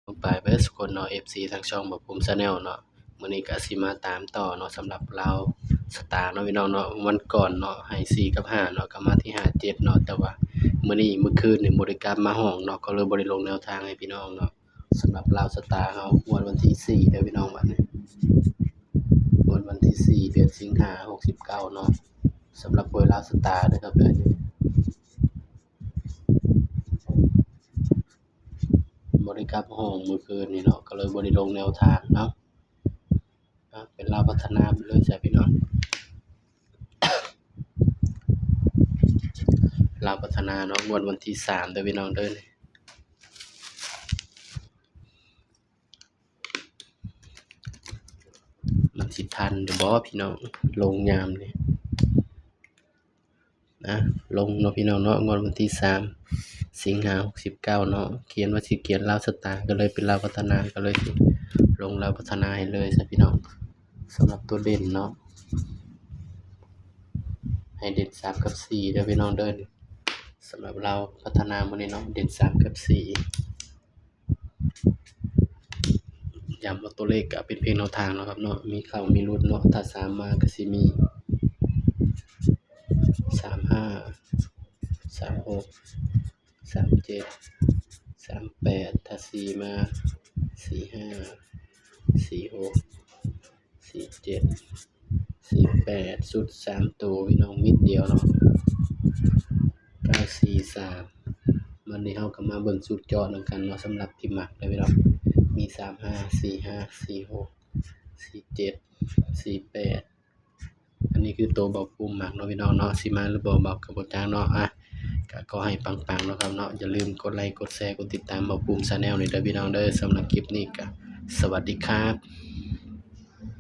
ປາຍເບິດທຸກຄົນເນາະ ເອັຟຊີ ທາງຊ່ອງບ່າວພູມ Channel ເນາະ. ມື້ນີ້ກໍຊິມາຕາມຕໍ່ເນາະ ສຳລັບລາວສະຕາເນາະ ພີ່ນ້ອງເນາະ. ວັນກ່ອນເນາະ ໃຫ້ ສີ່ ກັບ ຫ້າ ເນາະ ກໍມາທີ່ ຫ້າ ເຈັດ ເນາະ. ແຕ່ວ່າມື້ນີ້ ມື້ຄືນນີ້ບໍ່ໄດ້ກັບມາຫ້ອງເນາະ ກໍເລີຍບໍ່ໄດ້ລົງແນວທາງໃຫ້ພີ່ນ້ອງເນາະ. ສຳລັບລາວສະຕາເຮົາ ງວດວັນທີ ສີ່ ເດີພີ່ນ້ອງ. ບັດນີ້ ງວດວັນທີ ສີ່ ເດືອນສິງຫາ ຫົກສິບເກົ້າ ເນາະ. ສຳລັບຫວຍລາວສະຕາເດີຄັບເດີ ບໍ່ໄດ້ກັບຫ້ອງມື້ຄືນນີ້ເນາະ ກໍເລີຍບໍ່ໄດ້ລົງແນວທາງເນາະ. ເອົາ ເປັນລາວພັດທະນາໄປເລີຍຊະພີ່ນ້ອງ. ລາວພັດທະນາເນາະ ງວດວັນທີ ສາມ ເດີພີ່ນ້ອງເດີ. ມັນຊິທັນຢູ່ບໍ່ພີ່ນ້ອງ ລົງຍາມນີ້? ນະ ລົງເນາະພີ່ນ້ອງເນາະ. ງວດວັນທີ ສາມ ສິງຫາ ຫົກສິບເກົ້າ ເນາະ. ຂຽນວ່າຊິຂຽນລາວສະຕາ ກໍເລີຍເປັນລາວພັດທະນາ ກໍເລີຍຊິລົງລາວພັດທະນາໃຫ້ເລີຍຊະພີ່ນ້ອງ. ສຳລັບຕົວເດັ່ນເນາະ ໃຫ້ເດັ່ນ ສາມ ກັບ ສີ່ ເດີພີ່ນ້ອງເດີ. ສຳລັບລາວພັດທະນາມື້ນີ້ເນາະ ເດັ່ນ ສາມ ກັບ ສີ່. ຢ້ຳວ່າຕົວເລກກໍເປັນພຽງແນວທາງເນາະຄັບເນາະ ມີເຂົ້າມີຫຼຸດເນາະ. ຖ້າ ສາມ ມາກໍຊິມີ ສາມ ຫ້າ ສາມ ຫົກ ສາມ ເຈັດ ສາມ ແປດ. ຖ້າ ສີ່ ມາ ສີ່ ຫ້າ ສີ່ ຫົກ ສີ່ ເຈັດ ສີ່ ແປດ. ຊຸດ ສາມ ໂຕພີ່ນ້ອງ ມິດດຽວເນາະ ເກົ້າ ສີ່ ສາມ. ບັດນີ້ເຮົາກໍມາເບິ່ງຊຸດເຈາະນຳກັນເນາະ ສຳລັບທີ່ມັກເດີພີ່ນ້ອງ. ມີ ສາມ ຫ້າ ສີ່ ຫ້າ ສີ່ ຫົກ ສີ່ ເຈັດ ສີ່ ແປດ. ອັນນີ້ຄືໂຕບ່າວພູມມັກເນາະພີ່ນ້ອງເນາະ. ຊິມາຫຼືບໍ່ ບ່າວກໍບໍ່ຈັກເນາະ. ອ່ະ ກໍຂໍໃຫ້ປັງໆເນາະຄັບເນາະ. ຢ່າລືມກົດໄລ ກົດແຊ ກົດຕິດຕາມບ່າວພູມ Channel ນີ້ເດີພີ່ນ້ອງເດີ. ສຳລັບຄລິບນີ້ກໍສະຫວັດດີຄັບ.